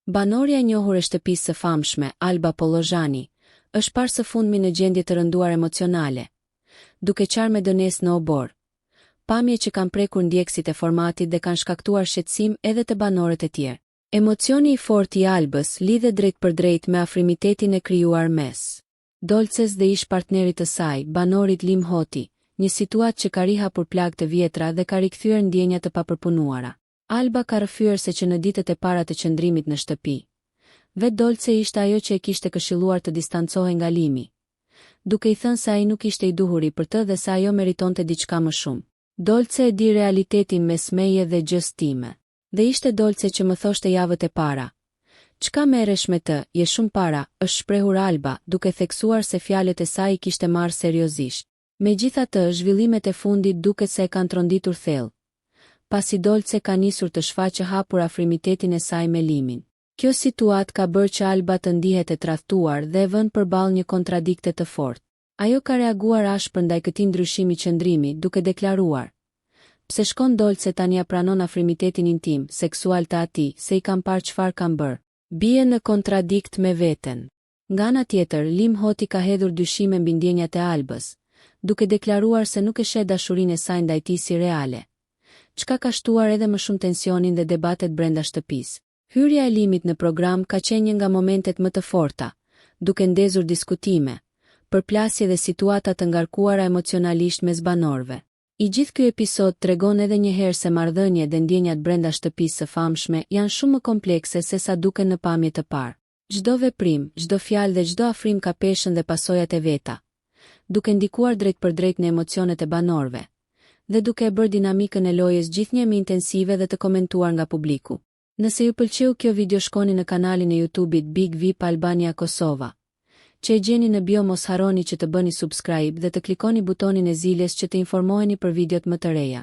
Banorja e njohur e shtëpisë së famshme, Alba Pollozhani, është parë së fundmi në gjendje të rënduar emocionale, duke qarë me dënesë në oborr. Pamje që kanë prekur ndjekësit e formatit dhe kanë shkaktuar shqetësim edhe te banorët e tjerë. Emocioni i fortë i Albës lidhet drejtpërdrejt me afrimitetin e krijuar mes Dolces dhe ish-partnerit të saj, banorit Lim Hoti, një situatë që ka rihapur plagë të vjetra dhe ka rikthyer ndjenja të papërpunuara. Alba ka rrëfyer se që në ditët e para të qëndrimit në shtëpi, vetë Dolce ishte ajo që e kishte këshilluar të distancohej nga Limi, duke i thënë se ai nuk ishte i duhuri për të dhe se ajo meritonte diçka më shumë. Dolce e di realitetin mes meje dhe gjësë time. Dhe ishte Dolce që më thoshte javët e para. Çka merresh me të, je shumë para, është shprehur Alba, duke theksuar se fjalët e saj i kishte marrë seriozisht. Megjithatë, zhvillimet e fundit duket se e kanë tronditur thellë, pasi Dolce ka nisur të shfaqë hapur afrimitetin e saj me Limin. Kjo situatë ka bërë që Alba të ndihet e tradhtuar dhe e vënë përballë një kontradikte të fortë. Ajo ka reaguar ashpër ndaj këtij ndryshimi qëndrimi, duke deklaruar, Pse shkon Dolce tani a pranon afrimitetin intim, seksual të atij, se i kam parë çfarë kanë bërë. Bie në kontradiktë me veten. Nga ana tjetër, Lim Hoti ka hedhur dyshime mbi ndjenjat e Albës, duke deklaruar se nuk e sheh dashurinë e saj ndaj tij si reale, çka ka shtuar edhe më shumë tensionin dhe debatet brenda shtëpisë. Hyrja e Limit në program ka qenë një nga momentet më të forta, duke ndezur diskutime, përplasje dhe situata të ngarkuara emocionalisht mes banorëve. I gjithë ky episod tregon edhe një herë se marrëdhëniet dhe ndjenjat brenda shtëpisë së famshme janë shumë më komplekse sesa duken në pamje të parë. Çdo veprim, çdo fjalë dhe çdo afrim ka peshën dhe pasojat e veta, duke ndikuar drejtpërdrejt në emocionet e banorëve, dhe duke e bërë dinamikën e lojës gjithnjë e më intensive dhe të komentuar nga publiku. Nëse ju pëlqeu kjo video shkoni në kanalin e YouTube-it Big Vip Albania Kosova, që e gjeni në bio mos harroni që të bëni subscribe dhe të klikoni butonin e ziles që të informoheni për videot më të reja.